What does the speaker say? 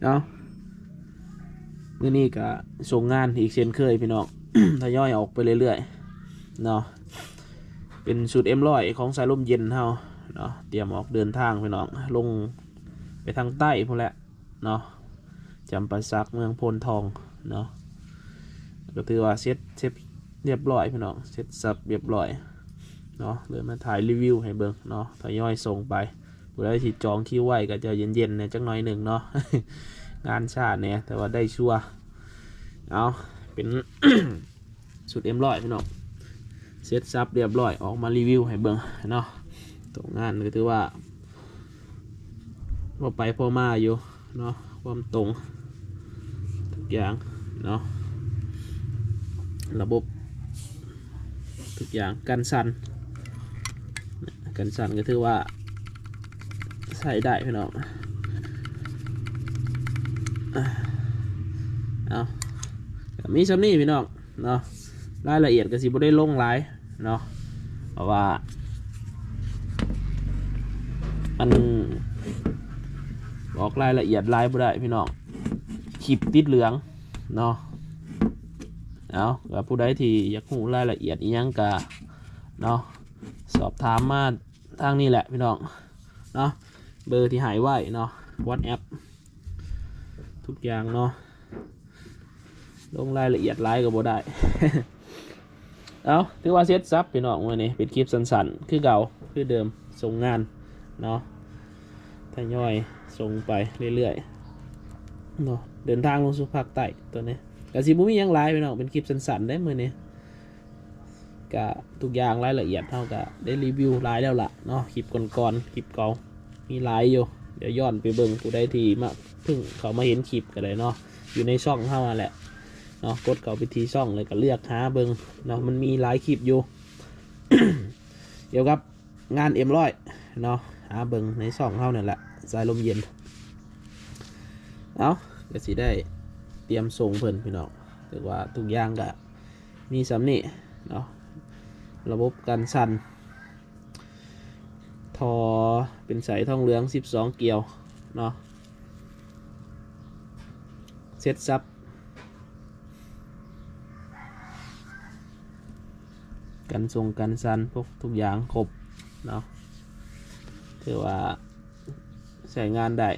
ເນາະ ມື້ນີ້ກະສົ່ງງານອີກເຊັ່ນເຄີຍພີ່ນ້ອງ ທະຍອຍອອກໄປເລື້ອຍໆເນາະ ເປັນຊຸດເອັມຮ້ອຍຂອງສາຍລົມເຢັນເຮົາເນາະ ຕຽມອອກເດີນທາງພີ່ນ້ອງ ລົງໄປທາງໃຕ້ພຸ້ນແຫຼະເນາະ ຈຳປາສັກ ເມືອງໂພນທອງເນາະ ກະຖືວ່າເສັດ ເສັດຮຽບຮ້ອຍພີ່ນ້ອງ ເສັດສັບຮຽບຮ້ອຍເນາະ ເລີຍມາຖ່າຍຣີວິວໃຫ້ເບິ່ງເນາະ ທະຍອຍສົ່ງໄປ. ຜູ້ໃດທີ່ຈອງຄິວໄວ້ກໍຈະເຢັນໆແດ່ຈັກໜ້ອຍໜຶ່ງເນາະ ງານຊ້າແດ່ ແຕ່ວ່າໄດ້ຊົ່ວ ເອົາ ເປັນຊຸດເອັມຮ້ອຍພີ່ນ້ອງ ເສັດສັບຮຽບຮ້ອຍ ອອກມາຣີວິວໃຫ້ເບິ່ງເນາະ ຕົວງານກໍຖືວ່າພໍໄປພໍມາຢູ່ເນາະ ຄວາມຕົງ ທຸກຢ່າງເນາະ ລະບົບ ທຸກຢ່າງ ກັນສັ່ນ ກັນສັ່ນກໍຖືວ່າໃຊ້ໄດ້ພີ່ນ້ອງ ເອົາ ກໍມີສ່ຳນີ້ພີ່ນ້ອງເນາະ ລາຍລະອຽດກໍຊິບໍ່ໄດ້ລົງຫຼາຍເນາະ ເພາະວ່າມັນອອກລາຍລະອຽດຫຼາຍບໍ່ໄດ້ພີ່ນ້ອງ ຄລິບຕິດເຫຼືອງເນາະ ເອົາ ກໍຜູ້ໃດທີ່ຢາກຮູ້ລາຍລະອຽດອີ່ຫຍັງກໍເນາະ ສອບຖາມມາທາງນີ້ແຫຼະພີ່ນ້ອງເນາະ ເບີທີ່ໃຫ້ໄວ້ເນາະ ວັອດແອັບ ທຸກຢ່າງເນາະ ລົງລາຍລະອຽດຫຼາຍກໍບໍ່ໄດ້ ເອົາ ຖືວ່າເສັດສັບພີ່ນ້ອງ ມື້ນີ້ເປັນຄລິບສັ້ນໆຄືເກົ່າ ຄືເດີມ ສົ່ງງານເນາະ ທະຍອຍສົ່ງໄປເລື້ອຍໆເນາະ ເດີນທາງລົງສູ່ພາກໃຕ້ ຕົວນີ້ກໍຊິບໍ່ມີຫຍັງຫຼາຍພີ່ນ້ອງ ເປັນຄລິບສັ້ນໆເດ້ມື້ນີ້ ກະທຸກຢ່າງລາຍລະອຽດເຮົາກະໄດ້ຣີວິວຫຼາຍແລ້ວລະເນາະ ຄລິບກ່ອນໆ ຄລິບເກົ່າມີຫຼາຍຢູ່ ດຽວຍ້ອນໄປເບິ່ງ ຜູ້ໃດທີ່ມາເພິ່ງເຂົ້າມາເຫັນຄລິບກໍໄດ້ເນາະ ຢູ່ໃນຊ່ອງເຮົາຫັ້ນແຫຼະເນາະ ກົດເຂົ້າໄປທີ່ຊ່ອງ ແລ້ວກໍເລືອກຫາເບິ່ງເນາະ ມັນມີຫຼາຍຄລິບຢູ່ ກ່ຽວກັບງານເອັມຮ້ອຍເນາະ ຫາເບິ່ງໃນຊ່ອງເຮົານັ້ນແຫຼະ ສາຍລົມເຢັນ ເອົາ ກໍຊິໄດ້ຕຽມສົ່ງເພິ່ນພີ່ນ້ອງ ຖືວ່າທຸກຢ່າງກໍ ມີສ່ຳນີ້ເນາະ ລະບົບກັນສັ່ນ ທໍ່ເປັນສາຍທອງເຫຼືອງສິບສອງກ່ຽວເນາະ ເສັດສັບ ກັນສົ່ງກັນສັ່ນ ພວກທຸກຢ່າງຄົບເນາະ ຖືວ່າໃຊ້ງານໄດ້